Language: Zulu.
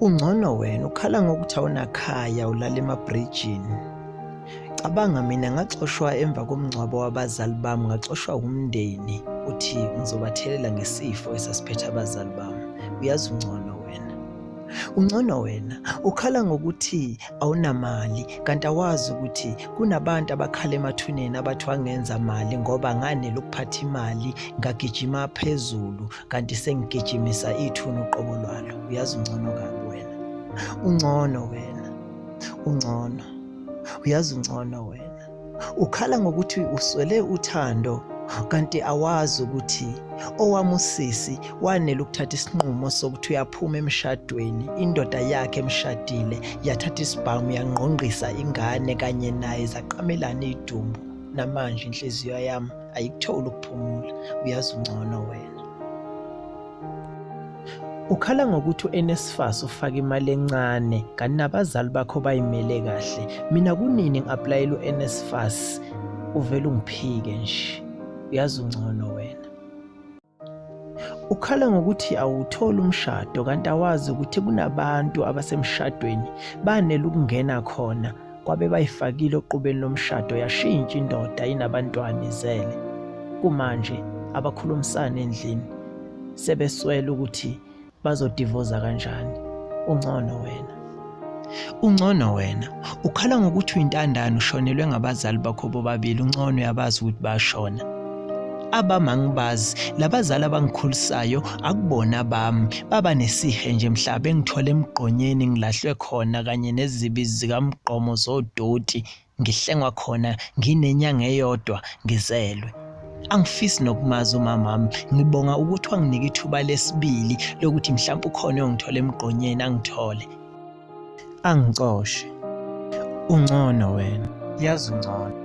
Ungcono wena ukhala ngokuthi awunakhaya ulala emabrijini. Cabanga mina ngaxoshwa emva komngcwabo wabazali bami, ngaxoshwa umndeni uthi ngizobathelela ngesifo esasiphethe abazali bami. Uyazi ungcono wena. Ungcono wena ukhala ngokuthi awunamali kanti awazi ukuthi kunabantu abakhala emathuneni abathi wangenza mali ngoba nganele ukuphatha imali ngagijima phezulu kanti sengigijimisa ithuna uqobo lwalo. Uyazi ungcono kabi wena. Ungcono wena. Ungcono. Uyazi ungcono wena. Ukhala ngokuthi uswele uthando kanti awazi ukuthi owami usisi wanele ukuthatha isinqumo sokuthi uyaphuma emshadweni, indoda yakhe emshadile yathatha isibhamu yangqongqisa ingane kanye naye zaqamelana idumbu. Namanje inhliziyo yami ayikutholi ukuphumula. Uyazi ungcono wena. Ukhala ngokuthi uNSFAS ufaka imali encane kanti nabazali bakho bayimele kahle. Mina kunini ngi-aplayela uNSFAS uvele ungiphike nje. Uyazi ungcono wena. Ukhala ngokuthi awutholi umshado kanti awazi ukuthi kunabantu abasemshadweni banele ukungena khona kwabe bayifakile oqubeni lomshado yashintsha indoda inabantwana izele. Kumanje abakhulumisani endlini sebeswele ukuthi bazodivoza kanjani. Ungcono wena. Ungcono wena. Ukhala ngokuthi uyintandane ushonelwe ngabazali bakho bobabili. Ungcono uyabazi ukuthi bashona. Abami angibazi, labazali abangikhulisayo akubona abami, baba nesihe nje mhla bengithole emgqonyeni ngilahlwe khona kanye nezibi zikamgqomo zodoti. Ngihlengwa khona nginenyanga eyodwa ngizelwe. Angifisi nokumazi umamami, ngibonga ukuthi wanginika ithuba lesibili lokuthi mhlawumpe ukhona oyongithola emgqonyeni angithole. Angicoshe. Ungcono wena. Yazi ungcono.